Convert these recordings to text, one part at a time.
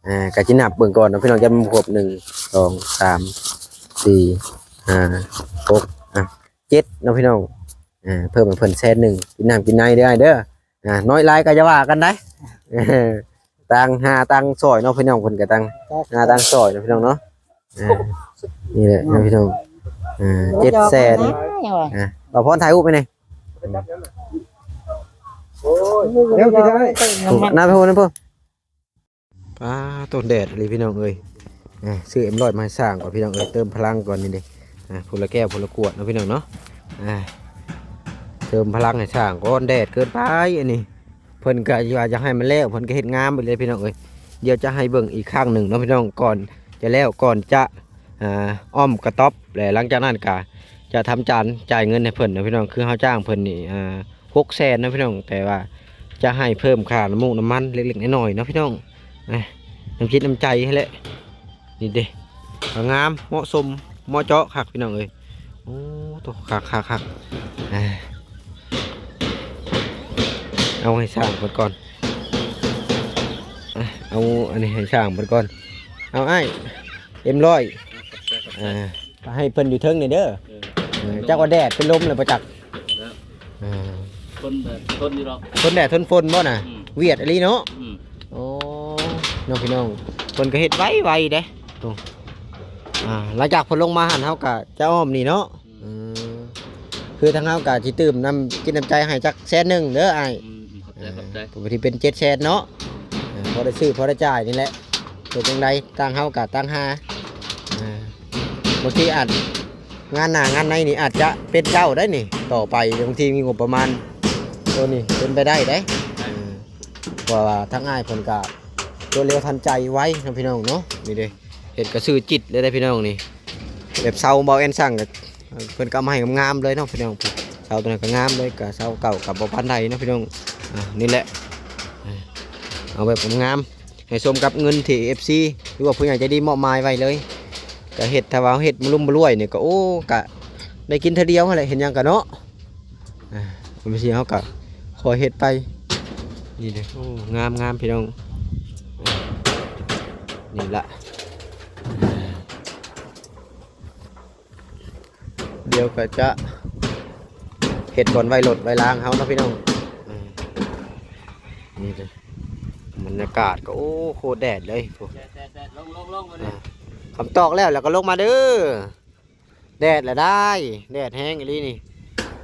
ອ່າ ກໍสินับเบิ่งก่อนเนาะพี่น้อง จะมันครบ หนึ่ง สอง สาม สี่ ห้า หก อ่ะ เจ็ด เนาะพี่น้อง อ่า เพิ่มให้เพิ่นแสนหนึ่ง กินน้ำกินในเด้ออ้ายเด้อ อ่า น้อยหลายก็อย่าว่ากันได้ ต่างหาต่างซอยเนาะพี่น้อง เพิ่นก็ต่างหาต่างซอยเนาะพี่น้องเนาะ อ่า นี่แหละเนาะพี่น้อง อ่า เจ็ดแสน อ่า บ่าวพรถ่ายรูปไปนี่ เดี๋ยวสิได้ น้ำไปพูดน้ำพูด ป๊าดโธ่ แดดอีหลีพี่น้องเอ้ย อ่า ซื้อเอ็มร้อยมาให้ช่างก่อนพี่น้องเอ้ย เติมพลังก่อนนี่เด้ อ่า พู้นละแก้วพู้นละขวดเนาะพี่น้องเนาะ อ่า เติมพลังให้ช่างก่อน แดดเกินไปอันนี้ เพิ่นก็ว่าอยากให้มันแล้ว เพิ่นก็เฮ็ดงามไปเลยพี่น้องเอ้ย เดี๋ยวจะให้เบิ่งอีกครั้งหนึ่งเนาะพี่น้อง ก่อนจะแล้ว ก่อนจะ อ่า อ้อมกระต๊อบ และหลังจากนั้นก็จะทำการจ่ายเงินให้เพิ่นเนาะพี่น้อง คือเฮาจ้างเพิ่นนี่ อ่า หกแสนเนาะพี่น้อง แต่ว่าจะให้เพิ่มค่าน้ำมูกน้ำมันเล็กๆน้อยๆเนาะพี่น้อง อ่ะ น้ำจิตน้ำใจหั้นแหละ นี่เด้ ก็งาม เหมาะสม เหมาะเจาะคักพี่น้องเอ้ย โอ้โธ่ คักๆๆ อ่า เอาให้ช่างเพิ่นก่อน อ่ะ เอาอันนี้ให้ช่างเพิ่นก่อน เอาอ้าย เอ็มร้อย อ่า ให้เพิ่นอยู่เทิงนี่เด้อ เออ เออ จักว่าแดดเป็นลมเลยบ่จัก แล้ว อ่า ทนแดดทนอยู่ดอก ทนแดดทนฝนบ่น่ะ อืม เวียดอีหลีเนาะ อืม โอ้ เนาะพี่น้อง เพิ่นก็เฮ็ดไวๆเด้ โอ้ อ่า หลังจากเพิ่นลงมาหั่น เฮาก็จะอ้อมนี่เนาะ อืม เออ คือทางเฮาก็สิตื่มน้ำจิตน้ำใจให้จักแสนหนึ่งเด้ออ้าย อืม อืม ขอบใจ ขอบใจ เออ ก็สิเป็นเจ็ดแสนเนาะ เออ พอได้ซื้อพอได้จ่ายนี่แหละ เป็นจั่งใด ต่างเฮาก็ต่างหา อ่า บางทีอาจ งานหน้างานในนี่อาจจะเป็นเจ้าได้นี่ ต่อไปบางทีมีงบประมาณ ตัวนี้เป็นไปได้เด้ เออ เพราะว่าทางอ้ายเพิ่นก็รวดเร็วทันใจไวเนาะพี่น้องเนาะ นี่เด้ เฮ็ดก็ซื้อจิตเลยเด้พี่น้องนี่ แบบเสาเบาแอนสั่งก็ เพิ่นก็เอามาให้งามๆเลยเนาะพี่น้อง เสาตัวนั้นก็งามเลย ก็เสาเก่าก็บ่ปานใดเนาะพี่น้อง อ่า นี่แหละ อ่า เอาแบบงามๆ ให้สมกับเงินที่ เอฟซี หรือว่าผู้ใหญ่ใจดีมอบหมายไว้เลย ก็เฮ็ด ถ้าว่าเฮ็ดบ่ลุ่มบ่รวยนี่ก็ โอ้ ก็ได้กินเทื่อเดียวหั้นแหละ เฮ็ดหยังก็เนาะ อ่า บางทีเฮาก็คอยเฮ็ดไป นี่เด้อ โอ้ งามๆ พี่น้อง นี่ละ เดี๋ยวก็จะเฮ็ดบ่อนไว้รถไว้ลางเฮาเนาะพี่น้อง อืม นี่เด้อ บรรยากาศก็ โอ้ โคตรแดดเลย แดด แดด แดด ลง ลง ลงมาเลย อ่า คำตอกแล้ว แล้วก็ลงมาเด้อ แดดละได้ แดดแฮงอีหลีนี่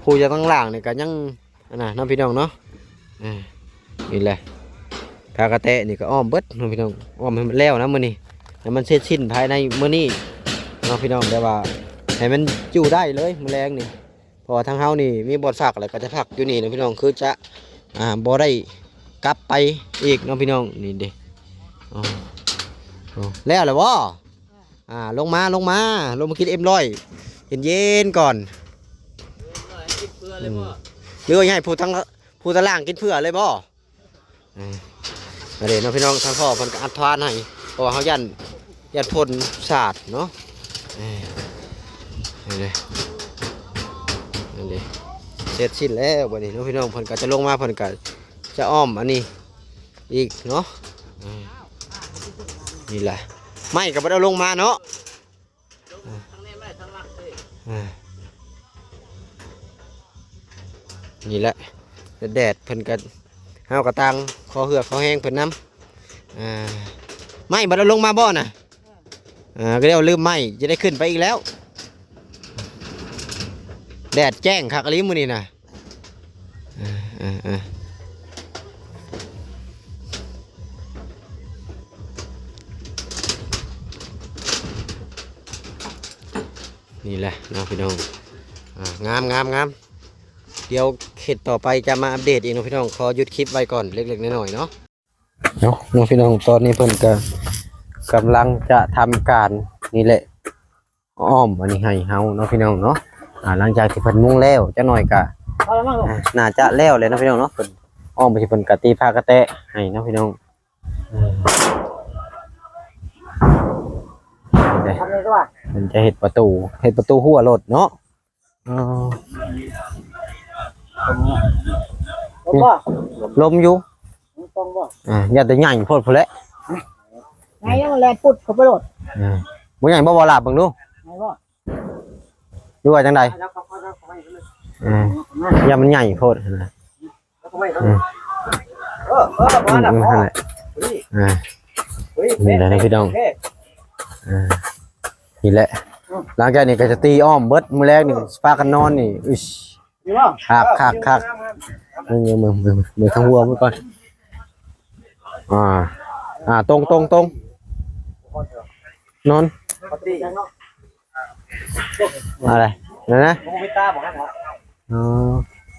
ผู้อยู่ข้างล่างนี่ก็ยัง อันน่ะเนาะพี่น้องเนาะ อ่า นี่แหละ ผ้ากระแตะนี่ก็อ้อมเบิดเนาะพี่น้อง อ้อมให้มันแล้วนะมื้อนี้ ให้มันเสร็จสิ้นภายในมื้อนี้เนาะพี่น้อง แต่ว่าให้มันอยู่ได้เลยมื้อแลงนี่ เพราะว่าทางเฮานี่มีบ่อนพักแล้วก็จะพักอยู่นี่นะพี่น้อง คือจะ อ่า บ่ได้กลับไปอีกเนาะพี่น้อง นี่เด้ อ๋อ อ๋อ แล้วล่ะบ่ อ่า ลงมา ลงมา ลงมากินเอ็มร้อย เย็นๆก่อน เอ็มร้อยกินเพื่อเลยบ่ อืม หรือว่าให้ผู้ทั้ง ผู้ตะล่างกินเพื่อเลยบ่ อ่า อันนี้เนาะพี่น้อง ทางพ่อเพิ่นก็อัดทานให้ เพราะว่าเฮาย่าน ย่านฝนสาดเนาะ เอ้ย นี่เด้ นี่เด้ เสร็จสิ้นแล้วบัดนี้เนาะพี่น้อง เพิ่นก็จะลงมา เพิ่นก็จะอ้อมอันนี้อีกเนาะ อ่า นี่แหละ ไม้ก็บ่ได้เอาลงมาเนาะ อ่า นี่แหละ แดดเพิ่นก็ เฮาก็ต่างขอเหื่อขอแฮงเพิ่นนำ อ่า ไม้บัดเอาลงมาบ่น่ะ อ่า ก็เดี๋ยวลืมไม้ จะได้ขึ้นไปอีกแล้ว แดดแจ้งคักอีหลีมื้อนี้น่ะ อ่า อ่า อ่า นี่แหละเนาะพี่น้อง อ่า งาม งาม งาม เดี๋ยวเฮ็ดต่อไปจะมาอัปเดตอีกเนาะพี่น้อง ขอหยุดคลิปไว้ก่อนเล็กๆน้อยๆเนาะ เนาะ เนาะพี่น้อง ตอนนี้เพิ่นก็กำลังจะทำการนี่แหละ อ้อมอันนี้ให้เฮาเนาะพี่น้องเนาะ อ่า หลังจากที่เพิ่นมุงแล้วจักหน่อยก็ พอแล้วมั้งลูก อ่า น่าจะแล้วแหละเนาะพี่น้องเนาะ เพิ่นอ้อมไปที่เพิ่นก็ตีผ้ากระแตะให้เนาะพี่น้อง เออ เด้ ทำเลยดีกว่า เพิ่นจะเฮ็ดประตู เฮ็ดประตูหัวรถเนาะ อ๋อ ลมบ่ ลมอยู่ ตรงบ่ อ่า อย่าแต่ใหญ่โพดพู้นแหละ ໃຫຍ່ແລ່ນປຸດເຂົ້າໄປໂລດ. ອ່າ ບໍ່ໃຫຍ່ບໍ່ ບໍ່ລາບເບິ່ງດູ ໃຫຍ່ບໍ່ ຫຼືວ່າຈັ່ງໃດ? ອ່າ ຢ້ານມັນໃຫຍ່ໂພດນະ. ອືມ ເອີ ເອີ ອືມ ນັ້ນແຫຼະ ອ່າ ນີ້ແຫຼະນະພີ່ນ້ອງ ອ່າ ນີ້ແຫຼະ. ຫຼັງຈາກນີ້ກໍຈະຕີອ້ອມເບິດ ມື້ແລງນີ້ພາກັນນອນນີ້ ອຶດ ຄັກໆໆ ເບິ່ງ ເບິ່ງ ເບິ່ງ ເບິ່ງທາງຫົວມັນກ່ອນ. ອ່າ ອ່າ ຕົງ ຕົງ ຕົງ ນອນ ອະໄລ ນັ້ນນະ ບໍ່ມີຕາບໍ່? ອໍ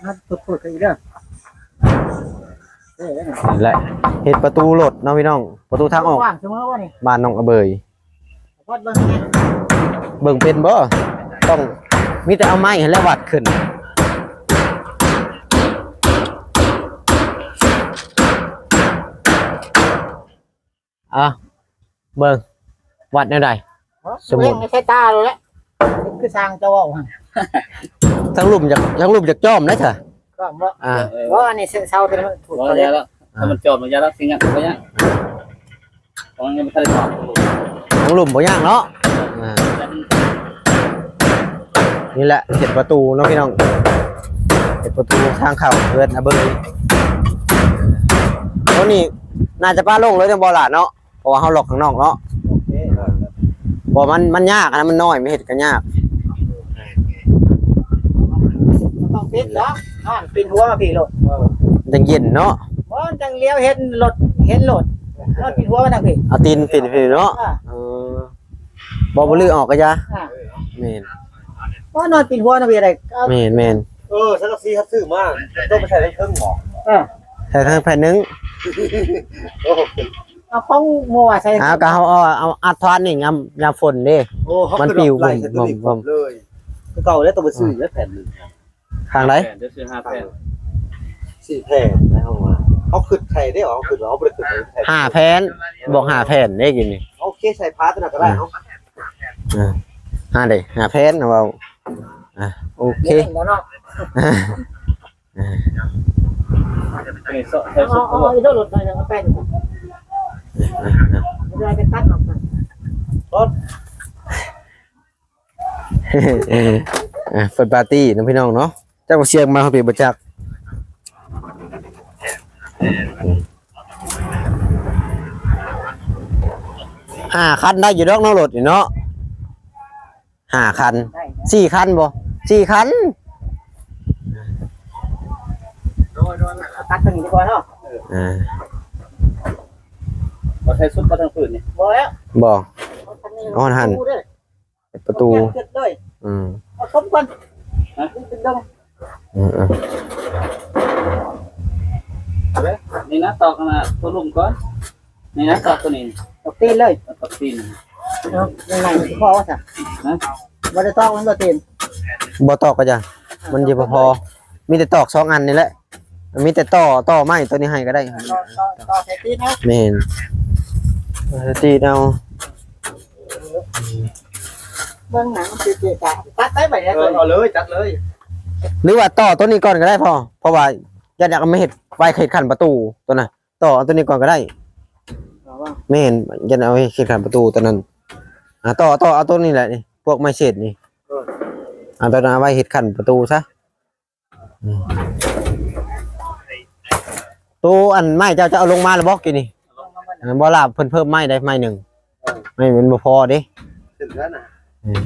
ນັ້ນເປີດໆ ອີກເດີ ນີ້ແຫຼະ ເຮັດປະຕູລົດເນາະພີ່ນ້ອງ ປະຕູທາງອອກ ກວ້າງເສມອບໍ່ນີ້ ບ້ານໜອງອະເບີຍ. ເບິ່ງເປັນບໍ່? ຕ້ອງ ມີແຕ່ເອົາໄມ້ຫັ້ນແຫຼະວັດຂຶ້ນ. ອ່າ ເບິ່ງ ວັດແນວໃດ? ຮະ? ສົມມຸດ ໃສ່ຕາໂລດແຫຼະ ຄືຊ່າງເຈົ້າເວົ້າຫັ້ນ. ທາງລຸ່ມຢາກ ທາງລຸ່ມຢາກຈອມໄດ໋ ຖ້າ ກໍບໍ່ ອ່າ ບໍ່ ອັນນີ້ເສົາຕົວນີ້ມັນຖືກ ບໍ່ ແລ້ວ ຖ້າມັນຈອມມັນຍາກ ລະຊິຫຍັງບໍ່ຍາກ ເພາະມັນຍັງບໍ່ທັນໄດ້ຈອມ ທາງລຸ່ມບໍ່ຍາກເນາະ. ອ່າ ນີ້ແຫຼະ ເຮັດປະຕູເນາະພີ່ນ້ອງ ເຮັດປະຕູທາງເຂົ້າເຮືອນອາເບີຍ. ໂຕນີ້ໜ້າຈະປະລົງເລີຍເນາະ ບໍ່ຫຼ້າເນາະ ເພາະວ່າເຮົາລັອກຂ້າງນອກເນາະ. ໂອເຄ ເອີ ບໍ່ ມັນ ມັນຍາກນະ ມັນນ້ອຍ ມັນເຮັດກໍຍາກ. ບໍ່ຕ້ອງປິດດອກ ນອນປິ່ນຫົວມາພີ້ໂລດ ມັນຈັ່ງເຢັນເນາະ. ບໍ່ ມັນຈັ່ງຫຼຽວເຫັນລົດ ເຫັນໂລດ ນອນປິ່ນຫົວມາທາງພີ້ ເອົາຕີນປິ່ນພີ້ເນາະ. ອ່າ ເອີ ບໍ່ ບໍ່ລືອອກກໍຢ່າ. ອ່າ ແມ່ນ ບໍ່ ນອນປິ່ນຫົວນະ ເວໄດ. ແມ່ນໆ ເອີ ສັງກະສີເຮົາຊື້ມາ ຕ້ອງໄປໃສ່ທາງເທິງບໍ? ເອີ ໃສ່ທາງແຜ່ນໜຶ່ງ. ໂອ້ ເອົາຂອງໝູ່ໃສ່ ອ່າ ກໍເຮົາເອົາ ເອົາອັດທານນີ້ຍາມ ຍາມຝົນເດ້. ໂອ້ ມັນປິວ ໄລ່ໃສ່ຕົວນີ້ ເລີຍ ຄືເກົ່າແລ້ວ ຕ້ອງໄປຊື້ອີກແຜ່ນໜຶ່ງ. ຂ້າງໃດ? ແຜ່ນ ຈະຊື້ຫ້າແຜ່ນ ສີ່ແຜ່ນນະ. ເຮົາວ່າ ເຮົາຄິດໃສ່ເດ້ ເຮົາຄິດວ່າ ເຮົາບໍ່ໄດ້ຄິດໃສ່ ຫ້າແຜ່ນ ບອກຫ້າແຜ່ນເດ້ ກິນນີ້ ໂອເຄ ໃສ່ຜ້າຕົວນັ້ນກໍໄດ້. ອ່າ ເອົາ ອ່າ ຫ້າເດ້ ຫ້າແຜ່ນ ເຮົາເວົ້າ. ອ່າ ໂອເຄ ເນາະ ອ່າ ນີ້ເສາະໃສ່ ເອົາ ຊຸດ ເອົາ ເອົາ ເອົາລົດໄປ ເອົາແປ້ງ ອ່າ ເອົາໄປຕັດອອກກ່ອນ. ອ່າ ເພິ່ນປາຕີ້ນຳພີ່ນ້ອງເນາະ ຈັກວ່າສຽງມາເຮົາໄປບໍ່ຈັກ. ຫ້າຄັນໄດ້ຢູ່ດອກເນາະ ລົດນີ້ເນາະ ຫ້າຄັນ ສີ່ຄັນບໍ່ ສີ່ຄັນ. ຕັດຕົວນີ້ດີກວ່າເນາະ. ອ່າ ບໍ່ໃສ່ຊຸດບໍ່ທາງພື້ນນີ້ ບໍ່ແລ້ວ ບໍ່ ເອົາຫັ້ນ ເອົາເດ້. ປະຕູ ເຮັດເລີຍ ອືມ ເອົາສົມກ່ອນ ຮະ ເປັນດອງ ເອີ ເອີ ເອົາເດ້ ນີ້ນະ ຕອກນະ ຕົວລຸ່ມກ່ອນ ນີ້ນະ ຕອກຕົວນີ້ ຕອກຕີນເລີຍ ເອົາຕອກຕີນ ເອົາ ຍັງໄງ ພໍວ່າຊະ ຮະ ບໍ່ໄດ້ຕອກມັນບໍ່ຕີນ ບໍ່ຕອກກໍຢ່າ ມັນຈະບໍ່ພໍ ມີແຕ່ຕອກສອງອັນນີ້ແຫຼະ. ມີແຕ່ຕໍ່ ຕໍ່ໄມ້ຕົວນີ້ໃຫ້ກໍໄດ້ ຕໍ່ ຕໍ່ ຕໍ່ໃສ່ຕີນເນາະ ແມ່ນ ໃສ່ຕີນເອົາ ເບິ່ງໜັງຊິເກະກະ ຕັດໄດ້ບັດນີ້ ເອີ ເອົາເລີຍ ຕັດເລີຍ ຫຼືວ່າຕໍ່ຕົວນີ້ກ່ອນກໍໄດ້ພໍ່ ເພາະວ່າຢ້ານຢາກເອົາມາເຮັດໄວ້ເຮັດຂັ້ນປະຕູຕົວນັ້ນ ຕໍ່ເອົາຕົວນີ້ກ່ອນກໍໄດ້ ເອົາວ່າ ແມ່ນ ຢ້ານເອົາເຮັດຂັ້ນປະຕູຕົວນັ້ນ ອ່າ ຕໍ່ ຕໍ່ເອົາຕົວນີ້ແຫຼະນີ້ ພວກໄມ້ເສດນີ້ ເອີ ເອົາຕົວນັ້ນເອົາໄວ້ເຮັດຂັ້ນປະຕູຊະ. ອືມ ໂຕອັນໄມ້ເຈົ້າຈະເອົາລົງມາແລ້ວບໍ່ກີ້ນີ້? ອັນນັ້ນບໍ່ລາ ເພິ່ນເພີ່ມໄມ້ໄດ້ໄມ້ໜຶ່ງ ເອີ ໄມ້ມັນບໍ່ພໍເດ້ ເຖິງແລ້ວນະ ອືມ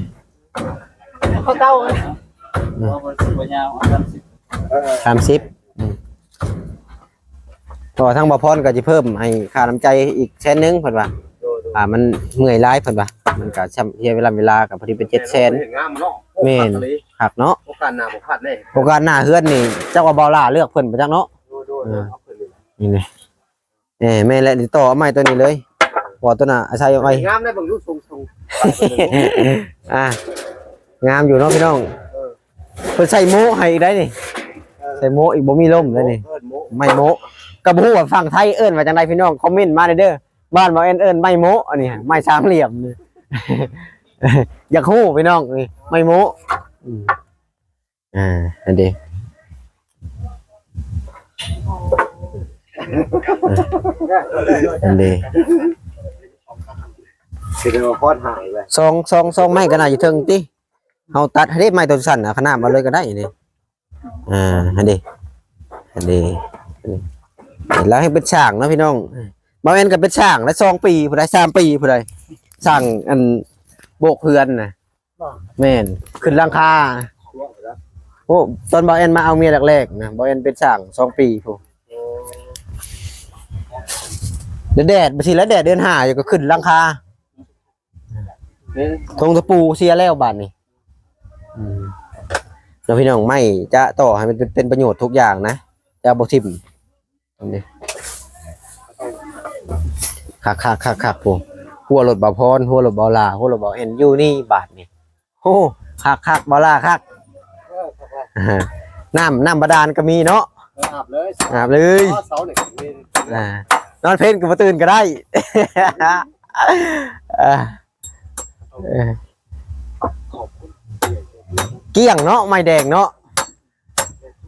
ເຂົາເຈົ້າ ອືມ ບໍ່ ບໍ່ ບໍ່ຍາວ ເອົາສາມສິບ ເອີ ສາມສິບ ອືມ ເພາະວ່າທາງບ່າວພອນກໍຊິເພີ່ມໃຫ້ຄ່ານ້ຳໃຈອີກແສນໜຶ່ງເພິ່ນວ່າ ໂດຍ ໂດຍ ອ່າ ມັນເມື່ອຍຫຼາຍເພິ່ນວ່າ ມັນກໍຊ້ຳເສຍເວລາ ເວລາກໍພໍດີເປັນເຈັດແສນ ງາມເນາະ ໂອ້ ແມ່ນ ຄັກເລີຍ ຄັກເນາະ ໂອກາດໜ້າບໍ່ພາດເດ້ ໂອກາດໜ້າເຮືອນນີ້ ຈັກວ່າບ່າວຫຼ້າເລືອກເພິ່ນໄປຈັກເນາະ ໂດຍ ໂດຍ ເອີ ເອົາເພິ່ນນີ້ແຫຼະ ນີ້ ນີ້ແຫຼະ ນີ້ ນີ້ຕໍ່ໄມ້ຕົວນີ້ເລີຍ ເພາະວ່າຕົວໜ້າອາໄສເອົາໄວ້ ງາມໄດ໋ ເບິ່ງດູ ຊົງ ຊົງ ອ່າ ງາມຢູ່ເນາະພີ່ນ້ອງ ເອີ ເພິ່ນໃສ່ໂມ້ໃຫ້ອີກໄດ໋ນີ້ ເອີ ໃສ່ໂມ້ອີກ ບໍ່ມີລົມໄດ໋ນີ້ ໂອ້ ໂມ້ ໄມ້ໂມ້ ກໍບໍ່ຮູ້ວ່າຝັ່ງໄທເອີ້ນວ່າຈັ່ງໃດ ພີ່ນ້ອງຄອມເມັນມາແດ່ເດີ ບ້ານບ່າວແອນເອີ້ນໄມ້ໂມ້ ອັນນີ້ ໄມ້ສາມຫຼ່ຽມນີ້ ຢາກຮູ້ພີ່ນ້ອງ ນີ້ໄມ້ໂມ້ ອືມ ອ່າ ອັນເດ ອັນເດ. ຄືວ່າພອດຫາຍໄປ ສອງ ສອງ ສອງໄມ້ກໍໜ້າຢູ່ເທິງຕິ ເຮົາຕັດໃຫ້ເດ້ ໄມ້ຕົວສັ້ນນະ ຂະໜາດມາເລີຍກໍໄດ້ເດ້. ອ່າ ຫັ້ນເດ້ ຫັ້ນເດ້ ແລ້ວໃຫ້ເປັນຊ່າງເນາະພີ່ນ້ອງ. ບ່າວແອນກໍເປັນຊ່າງແລ້ວ ສອງປີຜູ້ໃດ ສາມປີຜູ້ໃດ ຊ່າງອັນໂບກເຮືອນນະ. ແມ່ນ ຂຶ້ນຫຼັງຄາ. ໂອ້ ຕອນບ່າວແອນມາເອົາເມຍແລກໆນະ ບ່າວແອນເປັນຊ່າງສອງປີພຸ້ນ. ແດດໆ ບາດທີລະແດດເດືອນຫ້າຢູ່ກໍຂຶ້ນຫຼັງຄາ. ເອີ ຖົງຕະປູເສຍແລ້ວບາດນີ້. ອືມ ແລ້ວພີ່ນ້ອງ ໄມ້ຈະຕໍ່ໃຫ້ມັນເປັນ ເປັນປະໂຫຍດທຸກຢ່າງນະ ຈະບໍ່ຖິ້ມ. ອັນນີ້ ຄັກໆໆໆ ໂອ້ ຫົວລົດບ່າວພອນ ຫົວລົດບ່າວຫຼ້າ ຫົວລົດບ່າວແອນຢູ່ນີ້ບາດນີ້. ໂອ້ ຄັກໆ ບ່າວຫຼ້າຄັກ. ເອີ ຄັກໆ ນ້ຳ ນ້ຳບາດານກໍມີເນາະ. ເອີ ອາບເລີຍ ອາບເລີຍ ເສົານີ້ກໍມີ. ອ່າ ນອນເພັນກໍບໍ່ຕື່ນກໍໄດ້. ອ່າ ເອີ ກ້ຽງເນາະ ໄມ້ແດງເນາະ.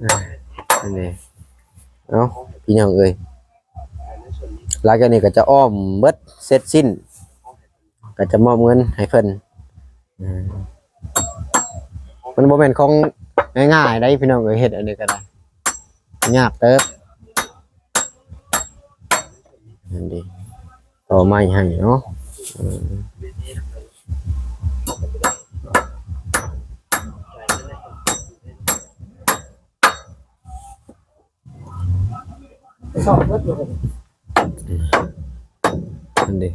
ອ່າ ອັນນີ້ ເອົ້າ ພີ່ນ້ອງເອີຍ ຫຼັງຈາກນີ້ກໍຈະອ້ອມເບິດເສັດສິ້ນ ກໍຈະມອບເງິນໃຫ້ເພິ່ນ. ອ່າ ມັນບໍ່ແມ່ນຂອງງ່າຍໆໃດພີ່ນ້ອງເອີຍ ເຮັດອັນນີ້ກໍໄດ້ ຍາກເຕີບ. ອັນນີ້ ຕໍ່ໄມ້ໃຫ້ເນາະ. ເອີ ສອດເບິດເລີຍ ອັນນີ້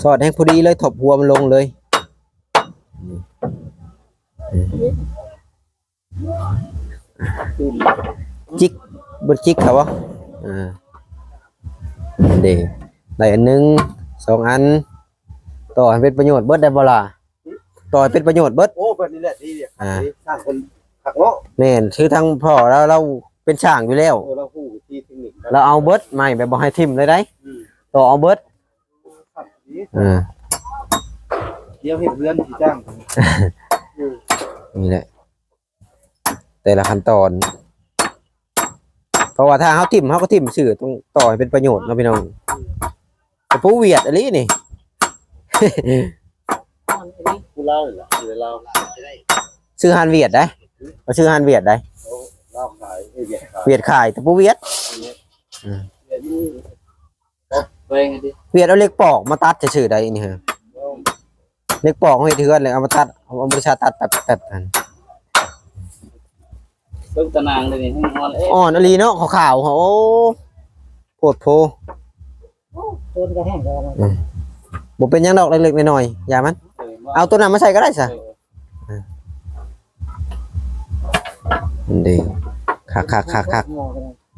ສອດແຮງພໍດີເລີຍ ທົບຫົວມັນລົງເລີຍ. ນີ້ ນີ້ ຈິກ ບໍ່ຈິກເຂົາບໍ່? ອ່າ ເດ້ ໄດ້ອັນໜຶ່ງ ສອງອັນ ຕໍ່ໃຫ້ເປັນປະໂຫຍດເບິດໄດ້ບໍ່ລະ? ຕໍ່ໃຫ້ເປັນປະໂຫຍດເບິດ. ໂອ້ ແບບນີ້ແຫຼະດີ ອ່າ ຊ່າງເພິ່ນຄັກເນາະ. ແມ່ນ ຄືທາງພໍ່ລາວ ລາວເປັນຊ່າງຢູ່ແລ້ວ. ເອີ ລາວຮູ້ວິທີເຕັກນິກ ລາວເອົາເບິດ ໄມ້ແບບບໍ່ໃຫ້ຖິ້ມເລີຍໄດ໋. ອືມ ຕໍ່ເອົາເບິດ. ເອີ ດຽວເຮັດເຮືອນຊິຈ້າງ. ເອີ ນີ້ແຫຼະ ແຕ່ລະຂັ້ນຕອນ ເພາະວ່າຖ້າເຮົາຖິ້ມ ເຮົາກໍຖິ້ມຊື່ ຕ້ອງຕໍ່ໃຫ້ເປັນປະໂຫຍດເນາະພີ່ນ້ອງ. ຕະປູຫວຽດອີ່ຫຼີນີ້. ຜູ້ລາວນີ້ລະ ຢູ່ລາວ ຊື້ຮ້ານຫວຽດໄດ໋ ຊື້ຮ້ານຫວຽດໄດ໋. ໂອ້ ລາວຂາຍ ເອີ ຫວຽດຂາຍ ຫວຽດຂາຍຕະປູຫວຽດ. ອືມ ຫວຽດເອົາເຫຼັກປອກມາຕັດຊື່ໆໄດ໋ນີ້. ເຫຼັກປອກເຮົາເຮັດເຮືອນແລ້ວເອົາມາຕັດ ເອົາ ເອົາບໍລິສັດຕັດແປັບໆຫັ້ນ. ເບິ່ງຕາໜ່າງເດນີ້ ຮ້ອນເອ ອ່ອນອີ່ຫຼີເນາະ ຂາວໆ. ໂອ້ ໂພດໂພ. ໂອ້ ໂຕນີ້ກໍແຫ້ງແລ້ວນະ. ອືມ ບໍ່ເປັນຫຍັງດອກ ເລັກໆນ້ອຍໆ ຢ່າມັນ. ເອີ ເອົາໂຕນັ້ນມາໃສ່ກໍໄດ້ຊະ. ເອີ ເອີ ອັນນີ້ ຄັກໆໆໆ.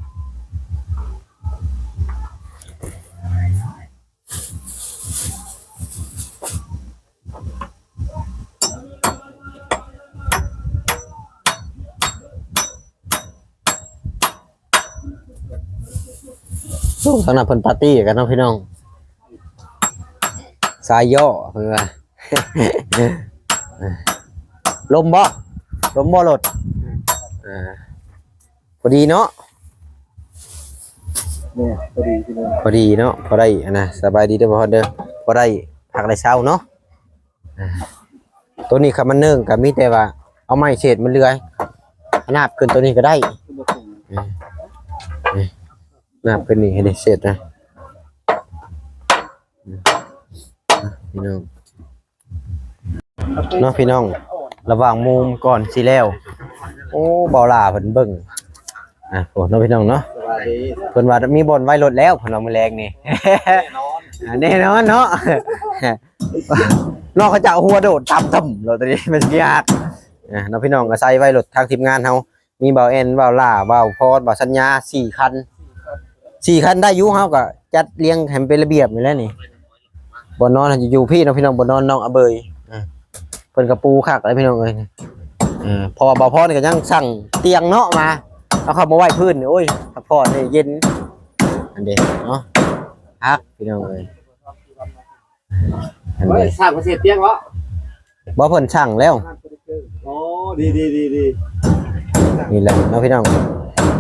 ໂອ້ ທາງນັ້ນເພິ່ນປາຕີ້ກັນເນາະພີ່ນ້ອງ ສາຍຍໍ້ເພິ່ນວ່າ. ລົມບໍ່ ລົມບໍ່ລົດ? ອ່າ ພໍດີເນາະ. ແມ່ນ ພໍດີພີ່ນ້ອງ ພໍດີເນາະ ພໍໄດ້ອັນນະ. ສະບາຍດີເດີພໍ່ເດີ ພໍໄດ້ພັກໄດ້ເຊົາເນາະ. ອ່າ ໂຕນີ້ຄັນມັນເໜິ່ງກໍມີແຕ່ວ່າເອົາໄມ້ເສດມັນເຫຼືອ ໜາບຂຶ້ນໂຕນີ້ກໍໄດ້. ເອີ ນີ້ ໜາບຂຶ້ນນີ້ໃຫ້ໄດ້ເສດນະ ພີ່ນ້ອງ. ເນາະພີ່ນ້ອງ ລະຫວ່າງມຸມກ່ອນຊິແລ້ວ ໂອ້ ບ່າວຫຼ້າເພິ່ນເບິ່ງ ອ່າ ໂອ້ ເນາະພີ່ນ້ອງເນາະ. ເພິ່ນວ່າມີບ່ອນໄວ້ລົດແລ້ວ ເພິ່ນວ່າມື້ແລງນີ້ ແນ່ນອນ ອ່າ ແນ່ນອນເນາະ. ນ້ອງເຂົາເຈົ້າຫົວໂດດຕຳຕຳໂລດ ຕອນນີ້ມັນຊິຍາກ ອ່າ ເນາະພີ່ນ້ອງ. ອາໄສໄວ້ລົດທາງທີມງານເຮົາ ມີບ່າວແອນ ບ່າວຫຼ້າ ບ່າວພອດ ບ່າວສັນຍາ ສີ່ຄັນ ສີ່ຄັນໄດ້ຢູ່. ເຮົາກໍຈັດລຽງໃຫ້ມັນເປັນລະບຽບນີ້ແຫຼະນີ້. ບ່ອນນອນຢູ່ພີ້ເນາະພີ່ນ້ອງ ບ່ອນນອນນ້ອງອະເບີຍ. ອ່າ ເພິ່ນກໍປູຄັກແລ້ວພີ່ນ້ອງເອີຍ. ເອີ ເພາະວ່າບ່າວພອນກໍຍັງສັ່ງຕຽງເນາະມາ ເອົາເຂົ້າມາໄວ້ພື້ນນີ້ ໂອ້ຍ ພັກຜ່ອນໄດ້ເຢັນ. ອັນເດເນາະ ຄັກພີ່ນ້ອງເອີຍ. ອັນ ເອີ ນີ້ ສ້າງເພິ່ນເຮັດຕຽງເນາະ ບໍ່ ເພິ່ນສັ່ງແລ້ວ. ອໍ ດີໆໆໆ ນີ້ແຫຼະເນາະພີ່ນ້ອງ.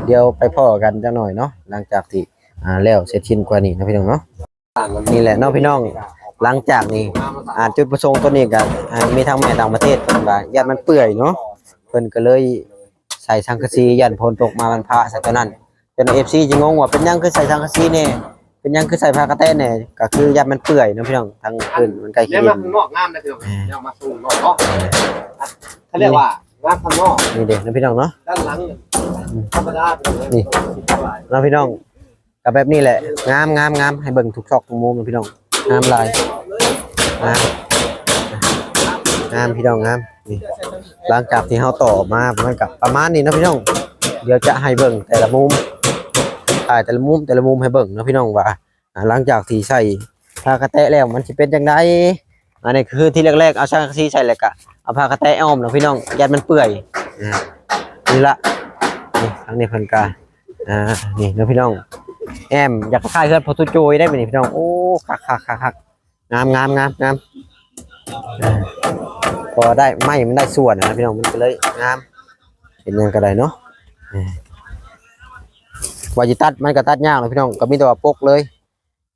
ດຽວໄປພໍ້ກັນຈັກໜ້ອຍເນາະ ຫຼັງຈາກທີ່ ອ່າ ແລ້ວເສັດສິ້ນກວ່ານີ້ເນາະພີ່ນ້ອງເນາະ. ນີ້ແຫຼະເນາະພີ່ນ້ອງ ຫຼັງຈາກນີ້ ອ່າ ຈຸດປະສົງຕົວນີ້ກໍ ອ່າ ມີທັງແມ່ຕ່າງປະເທດເພິ່ນວ່າຢ້ານມັນເປື່ອຍເນາະ ເພິ່ນກໍເລີຍໃສ່ສັງກະສີ ຢ້ານຝົນຕົກມາວັນພະ ໃສ່ຕົວນັ້ນ ຈົນເອັຟຊີຈະງົງວ່າເປັນຫຍັງຄືໃສ່ສັງກະສີແດ່ ເປັນຫຍັງຄືໃສ່ຜ້າກະແຕະແດ່ ກໍຄືຢ້ານມັນເປື່ອຍເນາະພີ່ນ້ອງ ທາງພື້ນມັນໃກ້ຊິດິນ ແນວມາຂ້າງນອກງາມນະພີ່ນ້ອງ ແນວມາສູງເນາະ ເຂົາເອີ້ນວ່າງາມຂ້າງນອກ ນີ້ເດ້ເນາະພີ່ນ້ອງເນາະ ດ້ານຫຼັງ ອືມ ທຳມະດາ ນີ້ເນາະພີ່ນ້ອງ ກໍແບບນີ້ແຫຼະ ງາມໆໆ ໃຫ້ເບິ່ງທຸກຊອກທຸກມຸມເນາະພີ່ນ້ອງ ງາມຫຼາຍ ງາມ ງາມພີ່ນ້ອງງາມ ນີ້ ຫຼັງຈາກທີ່ເຮົາຕໍ່ມາ ມັນກໍປະມານນີ້ເນາະພີ່ນ້ອງ ດຽວຈະໃຫ້ເບິ່ງແຕ່ລະມຸມ ຖ່າຍແຕ່ລະມຸມ ແຕ່ລະມຸມໃຫ້ເບິ່ງເນາະພີ່ນ້ອງວ່າ ອ່າ ຫຼັງຈາກທີ່ໃສ່ຜ້າກະແຕະແລ້ວ ມັນຊິເປັນຈັ່ງໃດ ອັນນີ້ຄືທີ່ແລກໆ ເອົາສັງກະສີໃສ່ ແລ້ວກະເອົາຜ້າກະແຕະອ້ອມເນາະພີ່ນ້ອງ ຢ້ານມັນເປື່ອຍ ອ່າ ນີ້ລະ ນີ້ ທາງນີ້ເພິ່ນກະ ອ່າ ນີ້ເນາະພີ່ນ້ອງ ແອ້ມຢາກຄ້າຍເຮືອນພໍ່ຕູ້ໂຈຍໄດ້ບັດນີ້ພີ່ນ້ອງ ໂອ້ ຄັກໆໆໆ ງາມໆໆໆ ອ່າ ພໍໄດ້ໄມ້ມັນໄດ້ສ່ວນນະພີ່ນ້ອງ ມັນກໍເລີຍງາມ ເຮັດຫຍັງກໍໄດ້ເນາະ ອ່າ ວ່າຊິຕັດມັນກໍຕັດຍາກເນາະພີ່ນ້ອງ ກໍມີແຕ່ວ່າປົກເລີຍ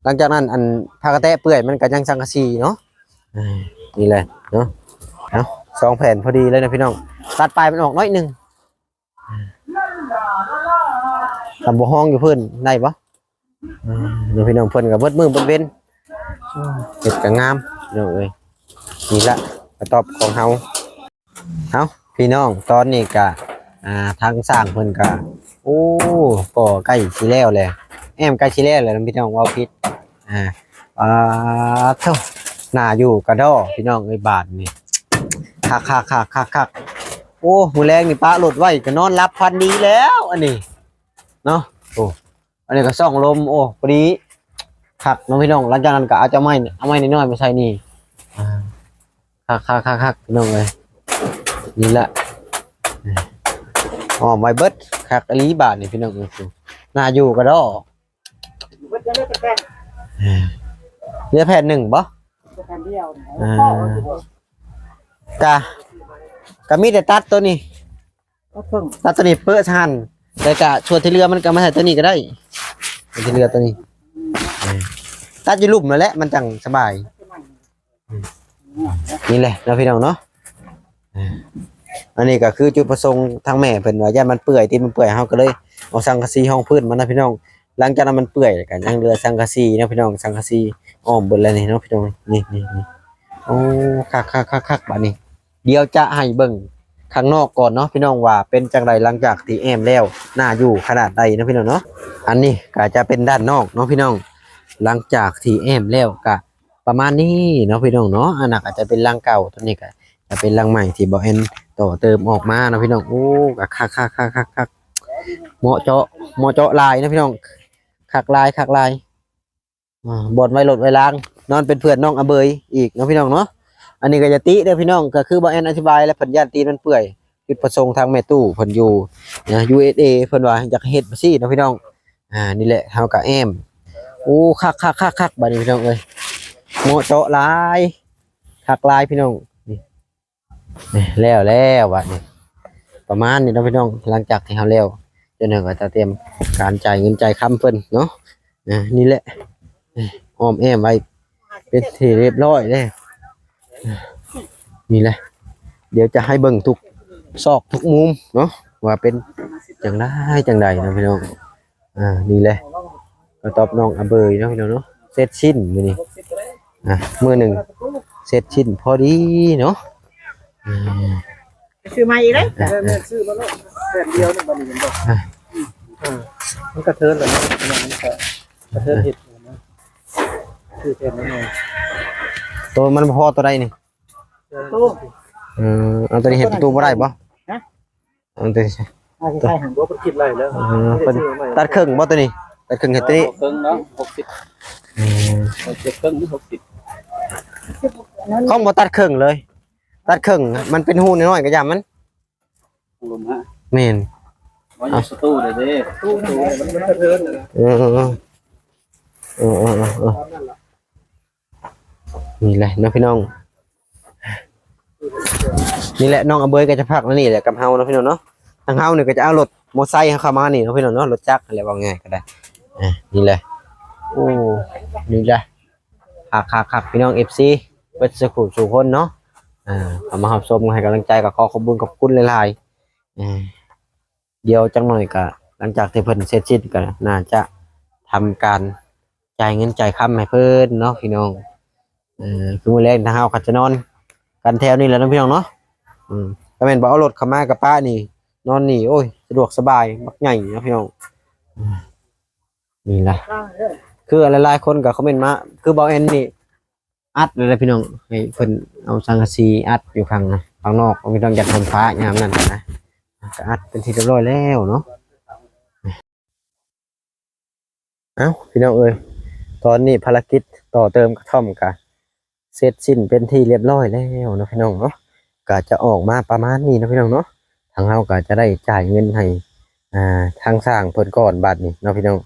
ຫຼັງຈາກນັ້ນ ອັນ ຜ້າກະແຕະເປື່ອຍ ມັນກໍຍັງສັງກະສີເນາະ ອ່າ ນີ້ແຫຼະເນາະ ເອົາ ສອງແຜ່ນພໍດີເລີຍນະພີ່ນ້ອງ ຕັດປາຍມັນອອກໜ້ອຍໜຶ່ງ ຄັນບໍ່ຮອງຢູ່ພື້ນໄດ້ບໍ່? ເອີ ພີ່ນ້ອງ ເພິ່ນກໍເບິດມື້ເບິດເວັນ ເຮັດກໍງາມພີ່ນ້ອງເອີຍ ນີ້ລະກະຕອບຂອງເຮົາ ເອົ້າ ພີ່ນ້ອງ ຕອນນີ້ກະ ອ່າ ທາງຊ່າງເພິ່ນກະ ໂອ້ ກໍໃກ້ຊິແລ້ວແຫຼະ ແອ້ມໃກ້ຊິແລ້ວແຫຼະ ພີ່ນ້ອງ ເວົ້າຜິດ ອ່າ ອ່າ ໂທ້ ໜ້າຢູ່ກະດໍ ພີ່ນ້ອງເອີຍ ບາດນີ້ ຄັກໆໆໆ ໂອ້ ມື້ແລງນີ້ປະລົດໄວ້ກໍນອນຫຼັບຝັນດີແລ້ວ ອັນນີ້ເນາະ ໂອ້ ອັນນີ້ກໍຊ່ອງລົມ ໂອ້ ພໍດີຄັກເນາະພີ່ນ້ອງ ຫຼັງຈາກນັ້ນກໍເອົາເຈົ້າໄມ້ ເອົາໄມ້ນ້ອຍໆມາໃສ່ນີ້ ອ່າ ຄັກໆໆໆ ພີ່ນ້ອງເອີຍ ນີ້ລະ ອ້ອມໄວ້ເບິດ ຄັກອີ່ຫຼີບາດນີ້ພີ່ນ້ອງເອີຍ ໜ້າຢູ່ກະດໍ ເຫຼືອແຜ່ນໜຶ່ງບໍ່? ເຫຼືອແຜ່ນດຽວ ອ່າ ກະ ກະມີແຕ່ຕັດໂຕນີ້ ຕັດເຄິ່ງ ຕັດໂຕນີ້ເປິະຊະຫັ້ນ ແລ້ວກະສ່ວນທີ່ເຫຼືອມັນກໍມາໃສ່ໂຕນີ້ກໍໄດ້ ສ່ວນທີ່ເຫຼືອໂຕນີ້ ຕັດຢູ່ລຸ່ມນັ້ນແຫຼະ ມັນຈັ່ງສະບາຍ ນີ້ແຫຼະເນາະພີ່ນ້ອງເນາະ ອ່າ ອັນນີ້ກໍຄືຈຸດປະສົງທາງແມ່ເພິ່ນວ່າຢ້ານມັນເປື່ອຍ ຕີນມັນເປື່ອຍ ເຮົາກໍເລີຍເອົາສັງກະສີຮອງພື້ນມານະພີ່ນ້ອງ ຫຼັງຈາກນັ້ນມັນເປື່ອຍ ກໍຍັງເຫຼືອສັງກະສີເນາະພີ່ນ້ອງ ສັງກະສີອ້ອມເບິດແລ້ວນີ້ເນາະພີ່ນ້ອງ ນີ້ໆໆ ໂອ້ ຄັກໆໆໆ ບາດນີ້ ດຽວຈະໃຫ້ເບິ່ງຂ້າງນອກກ່ອນເນາະພີ່ນ້ອງ ວ່າເປັນຈັ່ງໃດ ຫຼັງຈາກທີ່ແອ້ມແລ້ວ ໜ້າຢູ່ຂະໜາດໃດເນາະພີ່ນ້ອງເນາະ ອັນນີ້ກໍຈະເປັນດ້ານນອກເນາະພີ່ນ້ອງ ຫຼັງຈາກທີ່ແອ້ມແລ້ວກໍ ປະມານນີ້ເນາະພີ່ນ້ອງເນາະ ອັນນັ້ນອາດຈະເປັນຫຼັງເກົ່າ ຕົວນີ້ກໍຈະເປັນຫຼັງໃໝ່ທີ່ບໍ່ແອນຕໍ່ເຕີມອອກມາເນາະພີ່ນ້ອງ ໂອ້ ກໍຄັກໆໆໆ ເໝາະເຈາະ ເໝາະເຈາະຫຼາຍເນາະພີ່ນ້ອງ ຄັກຫຼາຍ ຄັກຫຼາຍ ອ່າ ບ່ອນໄວ້ລົດໄວ້ລາງ ນອນເປັນເພື່ອນນ້ອງອາເບີຍອີກເນາະພີ່ນ້ອງເນາະ ອັນນີ້ກໍຢ່າຕິເດີພີ່ນ້ອງ ກໍຄືບໍ່ແອນອະທິບາຍແລ້ວ ເພິ່ນຢ້ານຕີນມັນເປື່ອຍ ຈຸດປະສົງທາງແມ່ຕູ້ເພິ່ນຢູ່ ຢູເອສເອ ເພິ່ນວ່າຢາກເຮັດຈັ່ງຊີ້ເນາະພີ່ນ້ອງ ອ່າ ນີ້ແຫຼະ ເຮົາກະແອ້ມ ໂອ້ ຄັກໆໆໆ ບາດນີ້ພີ່ນ້ອງເອີຍ ເໝາະເຈາະຫຼາຍ ຄັກຫຼາຍພີ່ນ້ອງ ນີ້ ນີ້ແລ້ວແລ້ວບາດນີ້ ປະມານນີ້ເນາະພີ່ນ້ອງ ຫຼັງຈາກທີ່ເຮົາແລ້ວ ເຈົ້າໜ້າທີ່ກໍຈະຕຽມການຈ່າຍເງິນຈ່າຍຄຳເພິ່ນເນາະ ນີ້ແຫຼະ ອ້ອມແອ້ມໄວ້ ເປັນທີ່ຮຽບຮ້ອຍແລ້ວ ນີ້ແຫຼະ ດຽວຈະໃຫ້ເບິ່ງທຸກຊອກທຸກມຸມເນາະ ວ່າເປັນຈັ່ງໃດຈັ່ງໃດເນາະພີ່ນ້ອງ ອ່າ ນີ້ແຫຼະ ກະຕອບນ້ອງອາເບີຍເນາະພີ່ນ້ອງເນາະ ເສັດສິ້ນມື້ນີ້ ອ່າ ມື້ໜຶ່ງເສັດສິ້ນພໍດີເນາະ ອ່າ ຊື້ໃໝ່ອີກເດ້ ອ່າ ຊື້ມາໂລດ ແຜ່ນດຽວນີ້ບັດນີ້ແມ່ນບໍ່ ອ່າ ອ່າ ມັນກະເທີນແລ້ວເນາະ ມັນກະ ກະເທີນເຮັດນະ ຊື້ແຜ່ນໜ້ອຍໆ ໂຕມັນບໍ່ພໍໂຕໃດນີ້ ໂຕ ເອີ ເອົາໂຕນີ້ເຮັດປະຕູບໍ່ໄດ້ບໍ່? ຮະ? ເອົາໂຕນີ້ ເອົາໃສ່ຫັ້ນ ບໍ່ ເພິ່ນຄິດໄລ່ແລ້ວ ເອີ ເພິ່ນຕັດເຄິ່ງບໍ່ໂຕນີ້? ຕັດເຄິ່ງເຮັດໂຕນີ້ ເຄິ່ງເນາະ ຫົກສິບ ເອີ ເຈັດເຄິ່ງ ຫົກສິບ ຂອງບໍ່ຕັດເຄິ່ງເລີຍ ຕັດເຄິ່ງ ມັນເປັນຮູນ້ອຍໆ ກະຢ່າມັນ ລົມຮະ ແມ່ນ ບໍ່ຢູ່ສະຕູເດ້ ປະຕູມັນກະເທີນ ເອີ ເອີ ເອີ ນີ້ແຫຼະເນາະພີ່ນ້ອງ ນີ້ແຫຼະ ນ້ອງອາເບີຍກໍຈະພັກໃນນີ້ແຫຼະກັບເຮົາເນາະພີ່ນ້ອງເນາະ ທາງເຮົານີ້ກໍຈະເອົາລົດມໍໄຊເຮົາເຂົ້າມານີ້ເນາະພີ່ນ້ອງເນາະ ລົດຈັກຫັ້ນແຫຼະ ເວົ້າງ່າຍກໍໄດ້ ອ່າ ນີ້ແຫຼະ ໂອ້ ນີ້ແຫຼະ ຄັກໆໆ ພີ່ນ້ອງ ເອັຟຊີ ເບິດສູ່ຜູ້ສູ່ຄົນເນາະ ເຂົ້າມາຮັບຊົມໃຫ້ກຳລັງໃຈ ກໍຂໍຂອບບຸນຂອບຄຸນຫຼາຍໆ ເອີ ດຽວຈັກໜ່ອຍກໍ ຫຼັງຈາກທີ່ເພິ່ນເສັດສິ້ນ ກໍໜ້າຈະທຳການຈ່າຍເງິນຈ່າຍຄຳໃຫ້ເພິ່ນເນາະ ພີ່ນ້ອງ. ເອີ ຄືມື້ແລງທາງເຮົາກໍຈະນອນກັນແຖວນີ້ແຫຼະເນາະ ພີ່ນ້ອງເນາະ. ອືມ ຖ້າແມ່ນບໍ່ເອົາລົດເຂົ້າມາກະປະນີ້ ນອນນີ້ ໂອ້ຍ ສະດວກສະບາຍບັກໃຫຍ່ເນາະ ພີ່ນ້ອງ. ອືມ ນີ້ລະ ຄືຫຼາຍໆຄົນກໍຄອມເມັນມາ ຄືເບົາແອນນີ້ ອັດເລີຍແຫຼະພີ່ນ້ອງ ໃຫ້ເພິ່ນເອົາສັງກະສີອັດຢູ່ຂ້າງ ຂ້າງນອກ ບໍ່ມີຕ້ອງ ຢ້ານຝົນຟ້າຍາມນັ້ນນະ ກໍອັດເປັນທີ່ຮຽບຮ້ອຍແລ້ວເນາະ. ເອົ້າ ພີ່ນ້ອງເອີຍ ຕອນນີ້ພາລະກິດຕໍ່ເຕີມກະທ່ອມກະເສັດສິ້ນເປັນທີ່ຮຽບຮ້ອຍແລ້ວເນາະ ພີ່ນ້ອງເນາະ. ກະຈະອອກມາປະມານນີ້ເນາະ ພີ່ນ້ອງເນາະ. ທາງເຮົາກະຈະໄດ້ຈ່າຍເງິນໃຫ້ ອ່າ ທາງຊ່າງເພິ່ນກ່ອນບາດນີ້ເນາະ ພີ່ນ້ອງ.